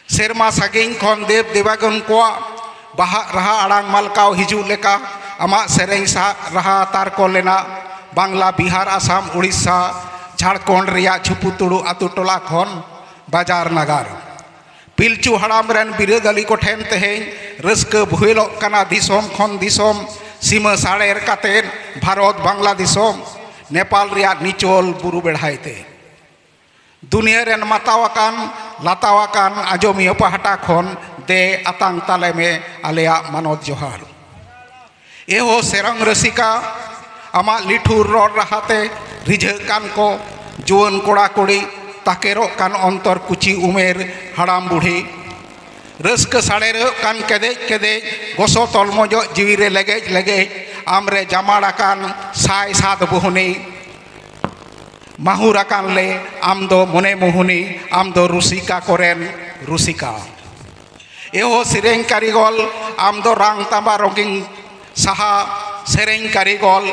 ᱥᱮᱨᱢᱟ ᱥᱟᱺᱜᱤᱧ ᱠᱷᱚᱱ ᱫᱮᱵ ᱫᱮᱵᱟᱜᱚᱱ ᱠᱚᱣᱟᱜ ᱵᱟᱦᱟ ᱨᱟᱦᱟ ᱟᱲᱟᱝ ᱢᱟᱞᱠᱟᱣ ᱦᱤᱡᱩᱜ ᱞᱮᱠᱟ ᱟᱢᱟᱜ ᱥᱮᱨᱮᱧ ᱥᱟᱦᱟ ᱨᱟᱦᱟ ᱛᱟᱨᱠᱚ ᱞᱮᱱᱟ ᱵᱟᱝᱞᱟ, ᱵᱤᱦᱟᱨ, ᱟᱥᱟᱢ, ᱩᱲᱤᱥᱥᱟ, ᱡᱷᱟᱲᱠᱷᱚᱸᱰ ᱨᱮᱭᱟᱜ ᱪᱷᱩᱯᱩ ᱛᱩᱲᱩ ᱟᱛᱩ ᱴᱚᱞᱟ ᱠᱷᱚᱱ ᱵᱟᱡᱟᱨ ᱱᱟᱜᱟᱨ᱾ ᱯᱤᱞᱪᱩ ᱦᱟᱲᱟᱢ ᱨᱮᱱ ᱵᱤᱨᱟᱹᱫᱟᱹᱞᱤ ᱠᱚᱴᱷᱮᱱ ᱛᱮᱦᱮᱧ ᱨᱟᱹᱥᱠᱟᱹ ᱵᱷᱩᱭᱞᱚᱜ ᱠᱟᱱᱟ ᱫᱤᱥᱚᱢ ᱠᱷᱚᱱ ᱫᱤᱥᱚᱢ, ᱥᱤᱢᱟᱹ ᱥᱟᱲᱮᱨ ᱠᱟᱛᱮ ᱵᱷᱟᱨᱚᱛ ᱵᱟᱝᱞᱟ ᱫᱤᱥᱚᱢ, ᱱᱮᱯᱟᱞ ᱨᱮᱭᱟᱜ ᱱᱤᱪᱚᱞ ᱵᱩᱨᱩ ᱵᱮᱲᱦᱟᱭ ᱛᱮ᱾ ᱫᱩᱱᱤᱭᱟᱹ ᱨᱮᱱ ᱢᱟᱛᱟᱣ ᱟᱠᱟᱱ ᱞᱟᱛᱟᱣ ᱟᱠᱟᱱ ᱟᱸᱡᱚᱢᱤᱭᱟᱹ ᱯᱟᱦᱴᱟ ᱠᱷᱚᱱ ᱫᱮ ᱟᱛᱟᱝ ᱛᱟᱞᱮ ᱢᱮ ᱟᱞᱮᱭᱟᱜ ᱢᱟᱱᱚᱛ ᱡᱚᱦᱟᱨ᱾ ᱮᱦᱳ ᱥᱮᱨᱮᱧ ᱨᱟᱹᱥᱤᱠᱟ, ᱟᱢᱟᱜ ᱞᱤᱴᱷᱩᱨ ᱨᱚᱲ ᱨᱟᱦᱟᱛᱮ ᱨᱤᱡᱷᱟᱹᱜ ᱠᱟᱱ ᱠᱚ ᱡᱩᱣᱟᱹᱱ ᱠᱚᱲᱟ ᱠᱩᱲᱤ, ᱛᱟᱠᱮᱨᱚᱜ ᱠᱟᱱ ᱚᱱᱛᱚᱨ ᱠᱩᱪᱤ ᱩᱢᱮᱨ ᱦᱟᱲᱟᱢ ᱵᱩᱲᱦᱤ, ᱨᱟᱹᱥᱠᱟᱹ ᱥᱟᱲᱮᱨᱚᱜ ᱠᱟᱱ ᱠᱮᱫᱮᱡ ᱠᱮᱫᱮᱡ ᱜᱚᱥᱚ ᱛᱚᱞᱢᱚᱡᱚᱜ ᱡᱤᱣᱤ ᱨᱮ ᱞᱮᱜᱮᱡ ᱞᱮᱜᱮᱡ, ᱟᱢᱨᱮ ᱡᱟᱢᱟᱲ ᱟᱠᱟᱱ ᱥᱟᱭ ᱥᱟᱛ ᱵᱩᱦᱩᱱᱤ, ᱢᱟᱦᱩᱨ ᱟᱠᱟᱱ ᱞᱮ ᱟᱢ ᱫᱚ ᱢᱚᱱᱮ ᱢᱩᱦᱩᱱᱤ, ᱟᱢ ᱫᱚ ᱨᱩᱥᱤᱠᱟ ᱠᱚᱨᱮᱱ ᱨᱩᱥᱤᱠᱟ᱾ ᱮᱦᱳ ᱥᱮᱨᱮᱧ ᱠᱟᱹᱨᱤᱜᱚᱞ, ᱟᱢ ᱫᱚ ᱨᱟᱝ ᱛᱟᱢᱵᱟ ᱨᱚᱝᱜᱤᱱ ᱥᱟᱦᱟ ᱥᱮᱨᱮᱧ ᱠᱟᱹᱨᱤᱜᱚᱞ,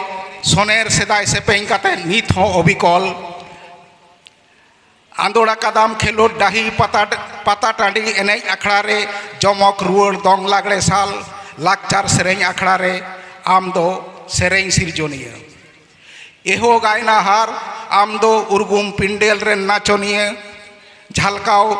ᱥᱚᱱᱮᱨ ᱥᱮᱫᱟᱭ ᱥᱮᱯᱮᱧ ᱠᱟᱛᱮ ᱱᱤᱛ ᱦᱚᱸ ᱚᱵᱤᱠᱚᱞ᱾ ᱟᱸᱫᱳᱲ ᱟᱠᱟᱫᱟᱢ ᱠᱷᱮᱞᱳᱰ ᱰᱟᱹᱦᱤ, ᱯᱟᱛᱟ, ᱯᱟᱛᱟ ᱴᱟᱺᱰᱤ, ᱮᱱᱮᱡ ᱟᱠᱷᱲᱟ ᱨᱮ, ᱡᱚᱢᱚᱠ ᱨᱩᱣᱟᱹᱲ ᱫᱚᱝ ᱞᱟᱜᱽᱲᱮ ᱥᱟᱞ, ᱞᱟᱠᱪᱟᱨ ᱥᱮᱨᱮᱧ ᱟᱠᱷᱲᱟ ᱨᱮ ᱟᱢ ᱫᱚ ᱥᱮᱨᱮᱧ ᱥᱤᱨᱡᱚᱱᱤᱭᱟᱹ᱾ ᱮᱦᱳ ᱜᱟᱭᱱᱟᱦᱟᱨ, ᱟᱢ ᱫᱚ ᱩᱨᱜᱩᱢ ᱯᱤᱱᱰᱮᱞ ᱨᱮᱱ ᱱᱟᱪᱚᱱᱤᱭᱟᱹ, ᱡᱷᱟᱞᱠᱟᱣ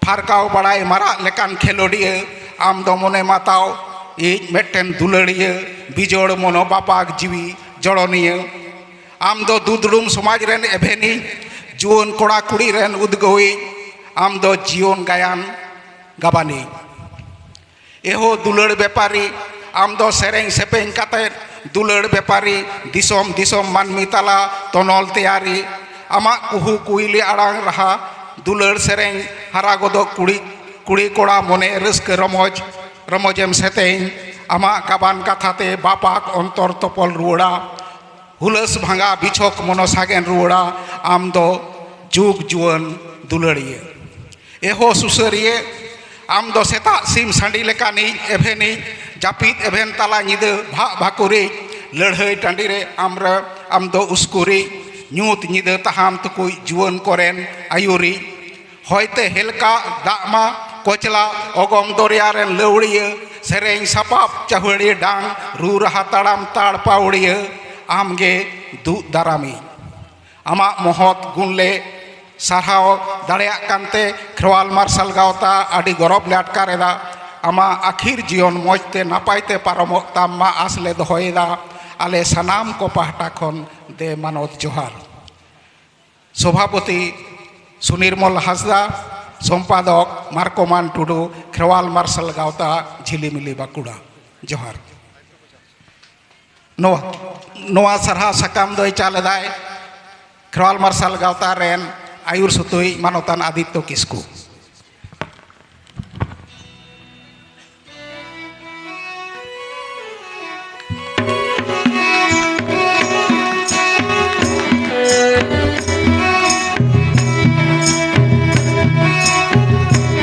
ᱯᱷᱟᱨᱠᱟᱣ ᱵᱟᱲᱟᱭ ᱢᱟᱨᱟᱜ ᱞᱮᱠᱟᱱ ᱠᱷᱮᱞᱳᱰᱤᱭᱟᱹ, ᱟᱢ ᱫᱚ ᱢᱚᱱᱮ ᱢᱟᱛᱟᱣ ᱤᱡ ᱢᱤᱫᱴᱮᱱ ᱫᱩᱞᱟᱹᱲᱤᱭᱟᱹ, ᱵᱤᱡᱳᱲ ᱢᱚᱱᱳ ᱵᱟᱯᱟᱠ ᱡᱤᱣᱤ ᱡᱚᱲᱚᱱᱤᱭᱟᱹ᱾ ᱟᱢ ᱫᱚ ᱫᱩᱫᱲᱩᱢ ᱥᱚᱢᱟᱡᱽ ᱨᱮᱱ ᱮᱵᱷᱮᱱᱤᱡ, ᱡᱩᱣᱟᱹᱱ ᱠᱚᱲᱟ ᱠᱩᱲᱤ ᱨᱮᱱ ᱩᱫᱽᱜᱟᱹᱣᱤᱡ, ᱟᱢ ᱫᱚ ᱡᱤᱭᱚᱱ ᱜᱟᱭᱟᱱ ᱜᱟᱵᱟᱱᱤᱡ᱾ ᱮᱦᱳ ᱫᱩᱞᱟᱹᱲ ᱵᱮᱯᱟᱨᱤ, ᱟᱢ ᱫᱚ ᱥᱮᱨᱮᱧ ᱥᱮᱯᱮᱧ ᱠᱟᱛᱮ ᱫᱩᱞᱟᱹᱲ ᱵᱮᱯᱟᱨᱤ, ᱫᱤᱥᱚᱢ ᱫᱤᱥᱚᱢ ᱢᱟᱹᱱᱢᱤ ᱛᱟᱞᱟ ᱛᱚᱱᱚᱞ ᱛᱮᱭᱟᱨᱤ᱾ ᱟᱢᱟᱜ ᱠᱩᱦᱩ ᱠᱩᱭᱞᱤ ᱟᱲᱟᱝ ᱨᱟᱦᱟ ᱫᱩᱞᱟᱹᱲ ᱥᱮᱨᱮᱧ ᱦᱟᱨᱟ ᱜᱚᱫᱚᱜ ᱠᱩᱲᱤ, ᱠᱩᱲᱤ ᱠᱚᱲᱟ ᱢᱚᱱᱮ ᱨᱟᱹᱥᱠᱟᱹ ᱨᱚᱢᱚᱡᱽ, ᱨᱚᱢᱚᱡᱮᱢ ᱥᱮᱛᱮᱧ᱾ ᱟᱢᱟᱜ ᱜᱟᱵᱟᱱ ᱠᱟᱛᱷᱟ ᱛᱮ ᱵᱟᱯᱟᱠ ᱚᱱᱛᱚᱨ ᱛᱚᱯᱚᱞ ᱨᱩᱣᱟᱹᱲᱟ᱾ ᱦᱩᱞᱟᱹᱥ ᱵᱷᱟᱸᱜᱟ ᱵᱤᱪᱷᱚᱠ ᱢᱚᱱᱚ ᱥᱟᱜᱮᱱ ᱨᱩᱣᱟᱹᱲᱟ, ᱟᱢ ᱫᱚ ᱡᱩᱜᱽ ᱡᱩᱣᱟᱹᱱ ᱫᱩᱞᱟᱹᱲᱤᱭᱟᱹ᱾ ᱮᱦᱳ ᱥᱩᱥᱟᱹᱨᱤᱭᱟᱹ, ᱟᱢ ᱫᱚ ᱥᱮᱛᱟᱜ ᱥᱤᱢ ᱥᱟᱺᱰᱤ ᱞᱮᱠᱟᱱᱤᱡ ᱮᱵᱷᱮᱱᱤᱡ, ᱡᱟᱹᱯᱤᱫ ᱮᱵᱷᱮᱱ ᱛᱟᱞᱟ ᱧᱤᱫᱟᱹ ᱵᱷᱟᱜ ᱵᱷᱟᱠᱩᱨᱤᱡ, ᱞᱟᱹᱲᱦᱟᱹᱭ ᱴᱟᱺᱰᱤ ᱨᱮ ᱟᱢᱨᱮ, ᱟᱢ ᱫᱚ ᱩᱥᱠᱩᱨᱤᱡ, ᱧᱩᱛ ᱧᱤᱫᱟᱹ ᱛᱟᱦᱟᱢ ᱛᱩᱠᱩᱡ ᱡᱩᱣᱟᱹᱱ ᱠᱚᱨᱮᱱ ᱟᱹᱭᱩᱨᱤᱡ᱾ ᱦᱚᱭᱛᱮ ᱦᱮᱞᱠᱟᱜ ᱫᱟᱜ ᱢᱟ ᱠᱚᱪᱞᱟ, ᱚᱜᱚᱢ ᱫᱚᱨᱭᱟ ᱨᱮᱱ ᱞᱟᱹᱣᱲᱤᱭᱟᱹ, ᱥᱮᱨᱮᱧ ᱥᱟᱯᱟᱵ ᱪᱟᱹᱦᱩᱲᱤ ᱰᱟᱝ, ᱨᱩ ᱨᱟᱦᱟ ᱛᱟᱲᱟᱢ ᱛᱟᱲ ᱯᱟᱹᱣᱲᱤᱭᱟᱹ, ᱟᱢᱜᱮ ᱫᱩᱜ ᱫᱟᱨᱟᱢᱤᱡ᱾ ᱟᱢᱟᱜ ᱢᱚᱦᱚᱛ ᱜᱩᱱ ᱞᱮ ᱥᱟᱨᱦᱟᱣ ᱫᱟᱲᱮᱭᱟᱜ ᱠᱟᱱᱛᱮ ᱠᱷᱮᱨᱣᱟᱞ ᱢᱟᱨᱥᱟᱞ ᱜᱟᱶᱛᱟ ᱟᱹᱰᱤ ᱜᱚᱨᱚᱵᱽ ᱞᱮ ᱟᱴᱠᱟᱨ ᱮᱫᱟ᱾ ᱟᱢᱟᱜ ᱟᱹᱠᱷᱤᱨ ᱡᱤᱭᱚᱱ ᱢᱚᱡᱽ ᱛᱮ ᱱᱟᱯᱟᱭ ᱛᱮ ᱯᱟᱨᱚᱢᱚᱜ ᱛᱟᱢ ᱢᱟ ᱟᱥ ᱞᱮ ᱫᱚᱦᱚᱭᱮᱫᱟ᱾ ᱟᱞᱮ ᱥᱟᱱᱟᱢ ᱠᱚ ᱯᱟᱦᱴᱟ ᱠᱷᱚᱱ ᱫᱮ ᱢᱟᱱᱚᱛ ᱡᱚᱦᱟᱨ᱾ ᱥᱚᱵᱷᱟᱯᱚᱛᱤ ᱥᱩᱱᱤᱨᱢᱚᱞ ᱦᱟᱸᱥᱫᱟ, ᱥᱚᱢᱯᱟᱫᱚᱠ ᱢᱟᱨᱠᱚᱢᱟᱱ ᱴᱩᱰᱩ, ᱠᱷᱮᱨᱣᱟᱞ ᱢᱟᱨᱥᱟᱞ ᱜᱟᱶᱛᱟ, ᱡᱷᱤᱞᱤᱢᱤᱞᱤ, ᱵᱟᱸᱠᱩᱲᱟ᱾ ᱡᱚᱦᱟᱨ᱾ ᱱᱚᱣᱟ, ᱱᱚᱣᱟ ᱥᱟᱨᱦᱟᱣ ᱥᱟᱠᱟᱢ ᱫᱚᱭ ᱪᱟᱞ ᱮᱫᱟᱭ ᱠᱷᱮᱨᱣᱟᱞ ᱢᱟᱨᱥᱟᱞ ᱜᱟᱶᱛᱟ ᱨᱮᱱ ᱟᱹᱭᱩᱨ ᱥᱩᱛᱩᱭ ᱢᱟᱱᱚᱛᱟᱱ ᱟᱫᱤᱛᱛᱚ ᱠᱤᱥᱠᱩ᱾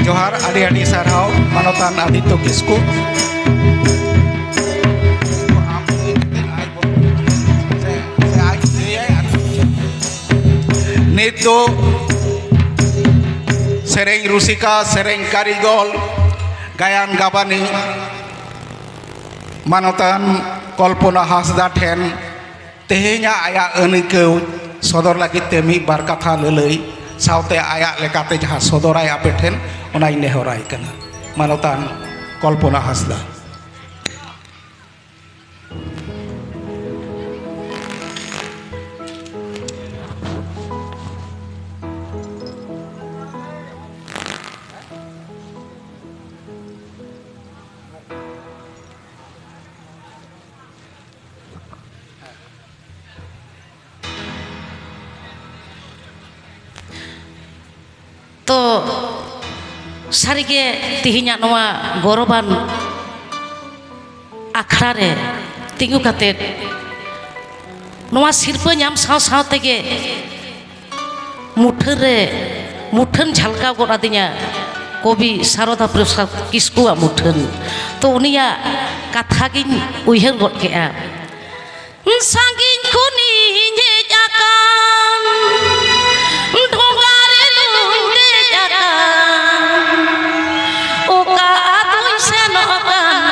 ᱡᱚᱦᱟᱨ, ᱟᱹᱰᱤ ᱟᱹᱰᱤ ᱥᱟᱨᱦᱟᱣ ᱢᱟᱱᱚᱛᱟᱱ ᱟᱫᱤᱛᱛᱚ ᱠᱤᱥᱠᱩ᱾ ᱱᱤᱛ ᱫᱚ ᱥᱮᱨᱮᱧ ᱨᱩᱥᱤᱠᱟ, ᱥᱮᱨᱮᱧ ᱠᱟᱹᱨᱤᱜᱚᱞ, ᱜᱟᱭᱟᱱ ᱜᱟᱵᱟᱱᱤ ᱢᱟᱱᱚᱛᱟᱱ ᱠᱚᱞᱯᱚᱱᱟ ᱦᱟᱸᱥᱫᱟ ᱴᱷᱮᱱ ᱛᱮᱦᱮᱧᱟᱜ ᱟᱭᱟᱜ ᱟᱹᱱᱟᱹᱭᱠᱟᱹᱣ ᱥᱚᱫᱚᱨ ᱞᱟᱹᱜᱤᱫ ᱛᱮ ᱢᱤᱫ ᱵᱟᱨ ᱠᱟᱛᱷᱟ ᱞᱟᱹᱞᱟᱹᱭ ᱥᱟᱶᱛᱮ ᱟᱭᱟᱜ ᱞᱮᱠᱟᱛᱮ ᱡᱟᱦᱟᱸ ᱥᱚᱫᱚᱨᱟᱭ ᱟᱯᱮ ᱴᱷᱮᱱ, ᱚᱱᱟᱧ ᱱᱮᱦᱚᱨᱟᱭ ᱠᱟᱱᱟ᱾ ᱢᱟᱱᱚᱛᱟᱱ ᱠᱚᱞᱯᱚᱱᱟ ᱦᱟᱸᱥᱫᱟ᱾ ᱛᱚ, ᱥᱟᱹᱨᱤᱜᱮ ᱛᱮᱦᱮᱧᱟᱜ ᱱᱚᱣᱟ ᱜᱚᱨᱚᱵᱟᱱ ᱟᱠᱷᱲᱟ ᱨᱮ ᱛᱤᱸᱜᱩ ᱠᱟᱛᱮᱫ, ᱱᱚᱣᱟ ᱥᱤᱨᱯᱟᱹ ᱧᱟᱢ ᱥᱟᱶ ᱥᱟᱶ ᱛᱮᱜᱮ ᱢᱩᱴᱷᱟᱹᱱ ᱨᱮ, ᱢᱩᱴᱷᱟᱹᱱ ᱡᱷᱟᱞᱠᱟᱣ ᱜᱚᱫ ᱟᱹᱫᱤᱧᱟ ᱠᱚᱵᱤ ᱥᱟᱨᱚᱫᱟ ᱯᱨᱚᱥᱟᱫᱽ ᱠᱤᱥᱠᱩᱣᱟᱜ ᱢᱩᱴᱷᱟᱹᱱ᱾ ᱛᱚ, ᱩᱱᱤᱭᱟᱜ ᱠᱟᱛᱷᱟ ᱜᱤᱧ ᱩᱭᱦᱟᱹᱨ ᱜᱚᱫ ᱠᱮᱜᱼᱟ᱾ ᱥᱟᱺᱜᱤᱧ ᱠᱷᱚᱱᱤᱧ ᱦᱮᱡ ᱟᱠᱟᱱ, ᱰᱷᱚᱸᱜᱟ ᱨᱮᱫᱚᱧ ᱫᱮᱡ ᱟᱠᱟᱱ, ᱚᱠᱟ ᱟᱹᱛᱩᱧ ᱥᱮᱱᱚᱜ ᱠᱟᱱ,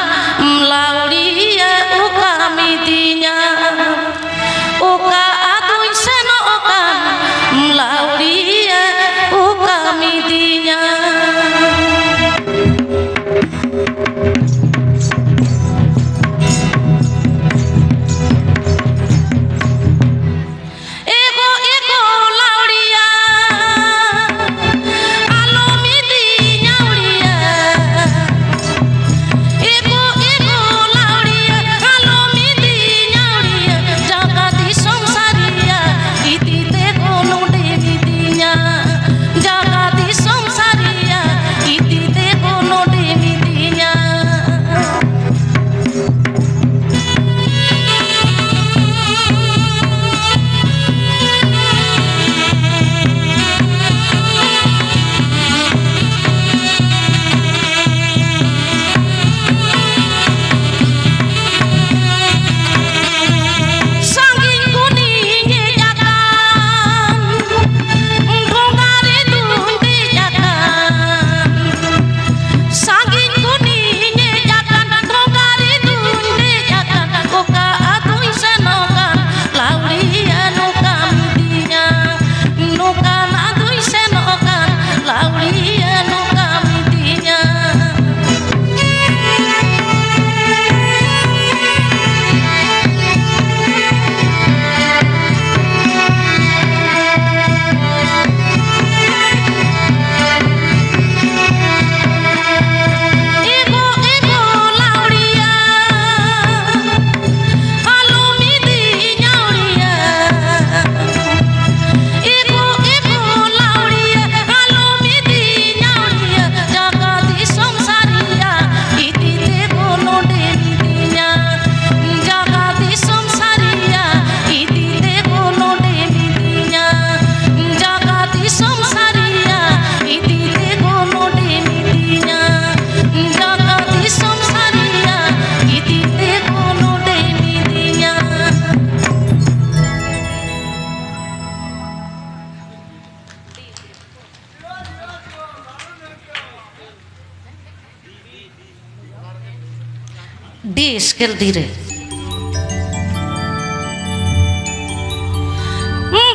ᱞᱟᱹᱣᱲᱤᱭᱟᱹ ᱚᱠᱟ ᱢᱤᱫᱤᱧᱟ, ᱚᱠᱟ ᱟᱹᱛᱩᱧ ᱥᱮᱱᱚᱜ ᱠᱟᱱ, ᱞᱟᱹᱣᱲᱤᱭᱟᱹ ᱚᱠᱟ ᱢᱤᱫᱤᱧᱟ᱾ ᱰᱤ ᱥᱠᱮᱞ ᱰᱤ ᱨᱮ᱾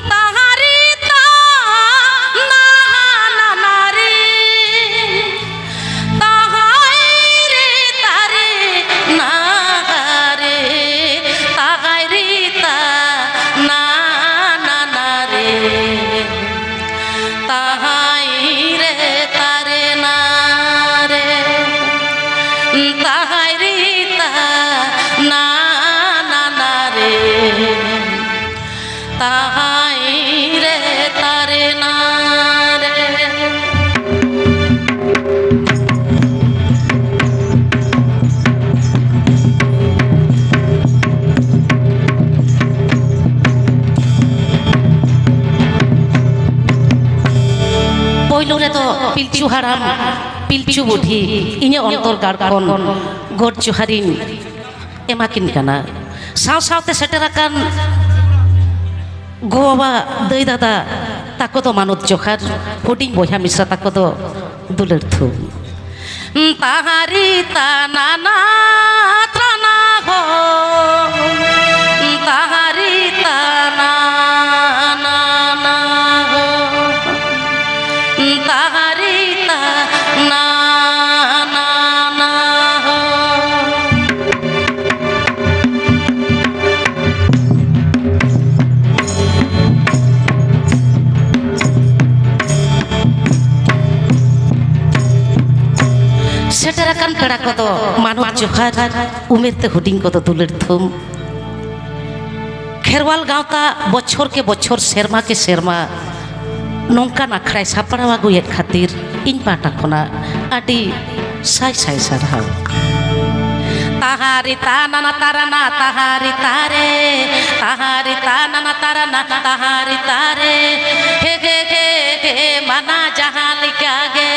ᱛᱟᱦᱟᱨᱤ ᱛᱟ ᱱᱟ ᱱᱟ ᱱᱟ ᱨᱮ, ᱛᱟᱦᱟᱭ ᱨᱮ ᱛᱟᱨᱮ ᱱᱟ ᱨᱮ, ᱛᱟᱦᱟᱭ ᱨᱮ ᱛᱟ ᱱᱟ ᱱᱟ ᱱᱟ ᱨᱮ᱾ ᱛᱟᱦᱟᱭ ᱨᱮ ᱛᱟᱨᱮ ᱱᱟ ᱨᱮ, ᱛᱟᱦᱟᱭ ᱨᱮ ᱛᱟ ᱱᱟ ᱱᱟ ᱱᱟ ᱨᱮ, ᱛᱟᱦᱟᱭ ᱨᱮ ᱛᱟᱨᱮ ᱱᱟ ᱨᱮ᱾ ᱯᱳᱭᱞᱳ ᱨᱮᱫᱚ ᱯᱤᱞᱪᱩ ᱦᱟᱲᱟᱢ, ᱯᱤᱞᱪᱩ ᱵᱩᱰᱷᱤ, ᱤᱧᱟᱹᱜ ᱚᱱᱛᱚᱨ ᱜᱟᱲ ᱠᱷᱚᱱ ᱜᱚᱰ ᱡᱚᱦᱟᱨᱤᱧ ᱮᱢᱟᱠᱤᱱ ᱠᱟᱱᱟ᱾ ᱥᱟᱶ ᱥᱟᱶᱛᱮ ᱥᱮᱴᱮᱨ ᱟᱠᱟᱱ ᱜᱚ ᱵᱟᱵᱟ, ᱫᱟᱹᱭ ᱫᱟᱫᱟ ᱛᱟᱠᱚ ᱫᱚ ᱢᱟᱱᱚᱛ ᱡᱚᱦᱟᱨ, ᱦᱩᱰᱤᱧ ᱵᱚᱭᱦᱟ ᱢᱤᱥᱨᱟ ᱛᱟᱠᱚ ᱫᱚ ᱫᱩᱞᱟᱹᱲ ᱛᱷᱩᱢ᱾ ᱛᱟᱦᱟᱨᱤ ᱛᱟᱱᱟᱱᱟ ᱛᱨᱟᱱᱟ ᱦᱳ, ᱛᱟᱦᱟᱨᱤ ᱛᱟᱱᱟᱱᱟ ᱦᱳ, ᱛᱟᱦᱟᱨᱤ ᱛᱟᱱᱟᱱᱟ ᱦᱳ᱾ ᱥᱮᱴᱮᱨ ᱟᱠᱟᱱ ᱯᱮᱲᱟ ᱠᱚᱫᱚ ᱢᱟᱱᱚᱛ ᱡᱚᱦᱟᱨ, ᱩᱢᱮᱨ ᱛᱮ ᱦᱩᱰᱤᱧ ᱠᱚᱫᱚ ᱫᱩᱞᱟᱹᱲ ᱛᱷᱩᱢ᱾ ᱠᱷᱮᱨᱣᱟᱞ ᱜᱟᱶᱛᱟ ᱵᱚᱪᱷᱚᱨ ᱠᱮ ᱵᱚᱪᱷᱚᱨ, ᱥᱮᱨᱢᱟ ᱠᱮ ᱥᱮᱨᱢᱟ ᱱᱚᱝᱠᱟᱱ ᱟᱠᱷᱲᱟᱭ ᱥᱟᱯᱲᱟᱣ ᱟᱹᱜᱩᱭᱮᱫ ᱠᱷᱟᱹᱛᱤᱨ ᱤᱧ ᱯᱟᱦᱴᱟ ᱠᱷᱚᱱᱟᱜ ᱟᱹᱰᱤ ᱥᱟᱭ ᱥᱟᱭ ᱥᱟᱨᱦᱟᱣ᱾ ᱛᱟᱦᱟᱨᱤ ᱛᱟᱱᱟᱱᱟ ᱛᱟᱨᱟᱱᱟ ᱛᱟᱦᱟᱨᱤ ᱛᱟᱨᱮ, ᱛᱟᱦᱟᱨᱤ ᱛᱟᱱᱟᱱᱟ ᱛᱟᱨᱟᱱᱟ ᱛᱟᱦᱟᱨᱤ ᱛᱟᱨᱮ, ᱦᱮ ᱜᱮ ᱜᱮ ᱜᱮ ᱢᱟᱱᱟ ᱡᱟᱦᱟᱸ ᱞᱮᱠᱟ ᱜᱮ᱾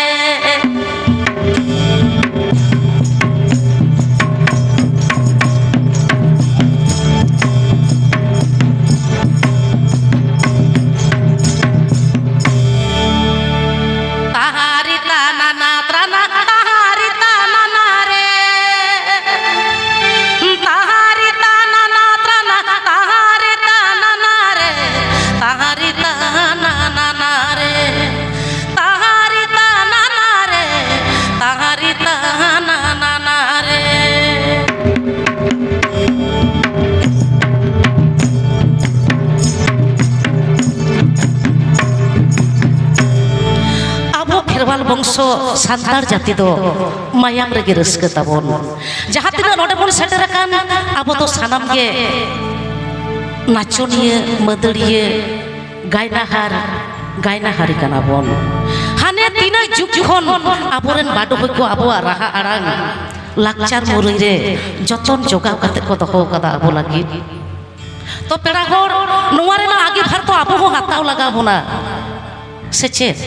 ᱛᱟᱦᱟᱨᱤ ᱛᱟᱱᱟᱱᱟ ᱛᱨᱟᱱᱟ ᱛᱟᱦᱟᱨᱤ ᱛᱟᱱᱟᱱᱟ ᱨᱮ᱾ ᱥᱟᱱᱛᱟᱲ ᱡᱟᱹᱛᱤ ᱫᱚ ᱢᱟᱭᱟᱢ ᱨᱮᱜᱮ ᱨᱟᱹᱥᱠᱟᱹ ᱛᱟᱵᱚᱱ᱾ ᱡᱟᱦᱟᱸ ᱛᱤᱱᱟᱹᱜ ᱱᱚᱰᱮ ᱵᱚᱱ ᱥᱮᱴᱮᱨ ᱟᱠᱟᱱ, ᱟᱵᱚ ᱫᱚ ᱥᱟᱱᱟᱢ ᱜᱮ ᱱᱟᱪᱚᱱᱤᱭᱟᱹ, ᱢᱟᱹᱫᱟᱹᱲᱤᱭᱟᱹ, ᱜᱟᱭᱱᱟᱦᱟᱨ, ᱜᱟᱭᱱᱟᱦᱟᱨᱤ ᱠᱟᱱᱟ ᱵᱚᱱ᱾ ᱦᱟᱱᱮ ᱛᱤᱱᱟᱹᱜ ᱡᱩᱜᱽ ᱠᱷᱚᱱ ᱟᱵᱚᱨᱮᱱ ᱵᱟᱰᱚᱦᱚᱭ ᱠᱚ ᱟᱵᱚᱣᱟᱜ ᱨᱟᱦᱟ ᱟᱲᱟᱝ, ᱞᱟᱠᱪᱟᱨ ᱢᱩᱨᱟᱹᱭ ᱨᱮ ᱡᱚᱛᱚᱱ ᱡᱚᱜᱟᱣ ᱠᱟᱛᱮ ᱠᱚ ᱫᱚᱦᱚ ᱟᱠᱟᱫᱟ ᱟᱵᱚ ᱞᱟᱹᱜᱤᱫ᱾ ᱛᱚ ᱯᱮᱲᱟ ᱦᱚᱲ, ᱱᱚᱣᱟ ᱨᱮᱱᱟᱜ ᱟᱸᱜᱤᱵᱷᱟᱨ ᱛᱚ ᱟᱵᱚ ᱦᱚᱸ ᱦᱟᱛᱟᱣ ᱞᱟᱜᱟᱣ ᱵᱚᱱᱟ, ᱥᱮ ᱪᱮᱫ?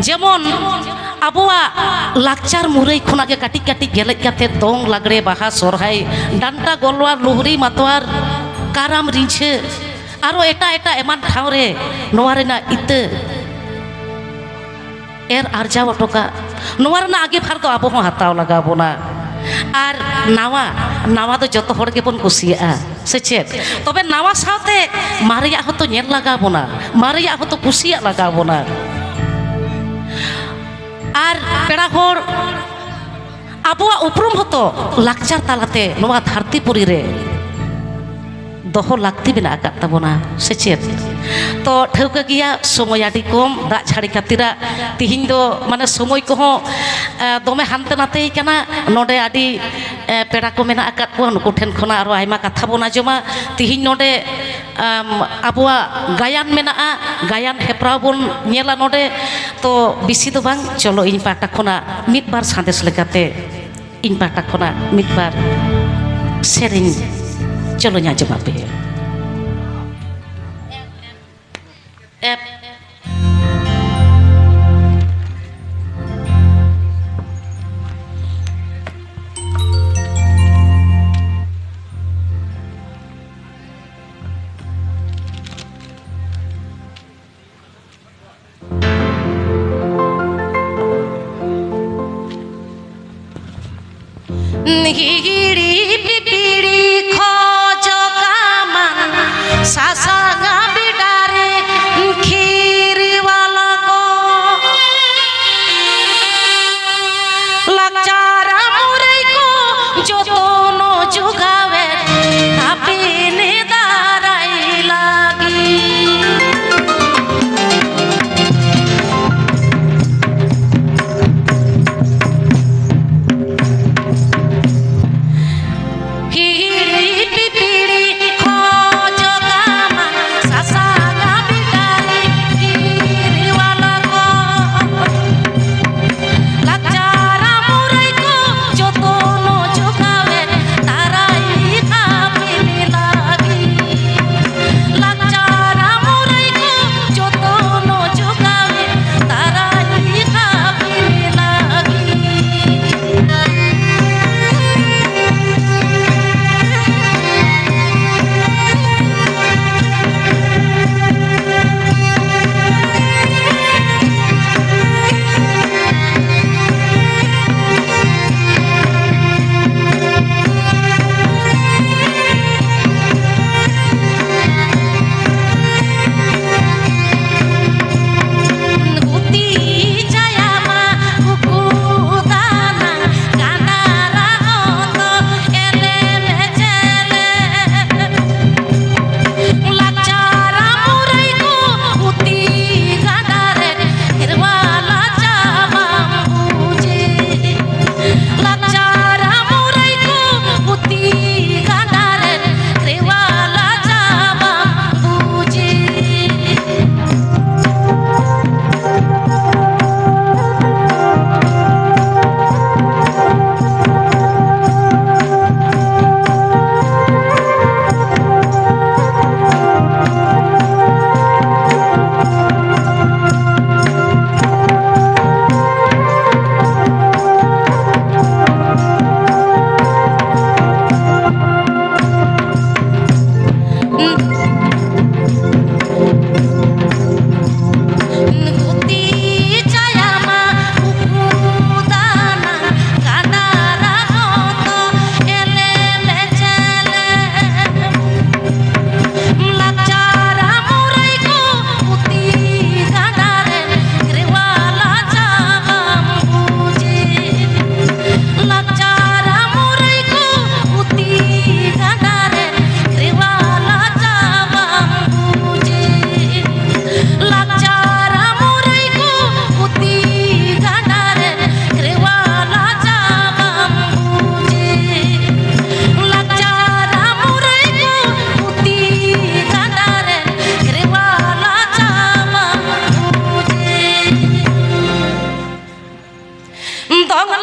ᱡᱮᱢᱚᱱ ᱟᱵᱚᱣᱟᱜ ᱞᱟᱠᱪᱟᱨ ᱢᱩᱨᱟᱹᱭ ᱠᱷᱚᱱᱟᱜ ᱜᱮ ᱠᱟᱹᱴᱤᱡ ᱠᱟᱹᱴᱤᱡ ᱜᱮᱞᱮᱡ ᱠᱟᱛᱮ ᱫᱚᱝ, ᱞᱟᱜᱽᱲᱮ, ᱵᱟᱦᱟ, ᱥᱚᱨᱦᱟᱭ, ᱰᱟᱱᱴᱟ, ᱜᱚᱞᱣᱟᱨ, ᱞᱩᱦᱨᱤ, ᱢᱟᱛᱣᱟᱨ, ᱠᱟᱨᱟᱢ, ᱨᱤᱸᱡᱷᱟᱹ, ᱟᱨᱚ ᱮᱴᱟᱜ ᱮᱴᱟᱜ ᱮᱢᱟᱱ ᱴᱷᱟᱶ ᱨᱮ ᱱᱚᱣᱟ ᱨᱮᱱᱟᱜ ᱤᱛᱟᱹ ᱮᱨ ᱟᱨᱡᱟᱣ ᱦᱚᱴᱚ ᱠᱟᱜ, ᱱᱚᱣᱟ ᱨᱮᱱᱟᱜ ᱟᱸᱜᱤᱵᱷᱟᱨ ᱫᱚ ᱟᱵᱚ ᱦᱚᱸ ᱦᱟᱛᱟᱣ ᱞᱟᱜᱟᱣ ᱵᱚᱱᱟ᱾ ᱟᱨ ᱱᱟᱣᱟ, ᱱᱟᱣᱟ ᱫᱚ ᱡᱚᱛᱚ ᱦᱚᱲ ᱜᱮᱵᱚᱱ ᱠᱩᱥᱤᱭᱟᱜᱼᱟ, ᱥᱮ ᱪᱮᱫ? ᱛᱚᱵᱮ ᱱᱟᱣᱟ ᱥᱟᱶᱛᱮ ᱢᱟᱨᱮᱭᱟᱜ ᱦᱚᱸᱛᱚ ᱧᱮᱞ ᱞᱟᱜᱟᱣ ᱵᱚᱱᱟ, ᱢᱟᱨᱮᱭᱟᱜ ᱦᱚᱸᱛᱚ ᱠᱩᱥᱤᱭᱟᱜ ᱞᱟᱜᱟᱣ ᱵᱚᱱᱟ᱾ ᱟᱨ ᱯᱮᱲᱟ ᱦᱚᱲ, ᱟᱵᱚᱣᱟᱜ ᱩᱯᱨᱩᱢ ᱦᱚᱸᱛᱚ ᱞᱟᱠᱪᱟᱨ ᱛᱟᱞᱟᱛᱮ ᱱᱚᱣᱟ ᱫᱷᱟᱹᱨᱛᱤ ᱯᱩᱨᱤ ᱨᱮ ᱫᱚᱦᱚ ᱞᱟᱹᱠᱛᱤ ᱢᱮᱱᱟᱜ ᱟᱠᱟᱫ ᱛᱟᱵᱚᱱᱟ, ᱥᱮ ᱪᱮᱫ? ᱛᱚ ᱴᱷᱟᱹᱣᱠᱟᱹ ᱜᱮᱭᱟ, ᱥᱚᱢᱚᱭ ᱟᱹᱰᱤ ᱠᱚᱢ, ᱫᱟᱜ ᱡᱷᱟᱹᱲᱤ ᱠᱷᱟᱹᱛᱤᱨᱟᱜ ᱛᱤᱦᱤᱧ ᱫᱚ ᱢᱟᱱᱮ ᱥᱚᱢᱚᱭ ᱠᱚᱦᱚᱸ, ᱮ, ᱫᱚᱢᱮ ᱦᱟᱱᱛᱮ ᱱᱟᱛᱮᱭ ᱠᱟᱱᱟ᱾ ᱱᱚᱰᱮ ᱟᱹᱰᱤ, ᱮ, ᱯᱮᱲᱟ ᱠᱚ ᱢᱮᱱᱟᱜ ᱟᱠᱟᱫ ᱠᱚᱣᱟ, ᱱᱩᱠᱩ ᱴᱷᱮᱱ ᱠᱷᱚᱱᱟᱜ ᱟᱨᱚ ᱟᱭᱢᱟ ᱠᱟᱛᱷᱟ ᱵᱚᱱ ᱟᱸᱡᱚᱢᱟ᱾ ᱛᱤᱦᱤᱧ ᱱᱚᱰᱮ, ᱟᱢ, ᱟᱵᱚᱣᱟᱜ ᱜᱟᱭᱟᱱ ᱢᱮᱱᱟᱜᱼᱟ, ᱜᱟᱭᱟᱱ ᱦᱮᱯᱨᱟᱣ ᱵᱚᱱ ᱧᱮᱞᱟ ᱱᱚᱰᱮ᱾ ᱛᱚ ᱵᱮᱥᱤ ᱫᱚ ᱵᱟᱝ, ᱪᱚᱞᱚ ᱤᱧ ᱯᱟᱦᱴᱟ ᱠᱷᱚᱱᱟᱜ ᱢᱤᱫ ᱵᱟᱨ ᱥᱟᱸᱫᱮᱥ ᱞᱮᱠᱟᱛᱮ ᱤᱧ ᱯᱟᱦᱴᱟ ᱠᱷᱚᱱᱟᱜ ᱢᱤᱫ ᱵᱟᱨ ᱥᱮᱨᱮᱧ ᱪᱚᱞᱚᱧ ᱟᱸᱡᱚᱢ ᱟᱯᱮᱭᱟ᱾ ᱮᱯ᱾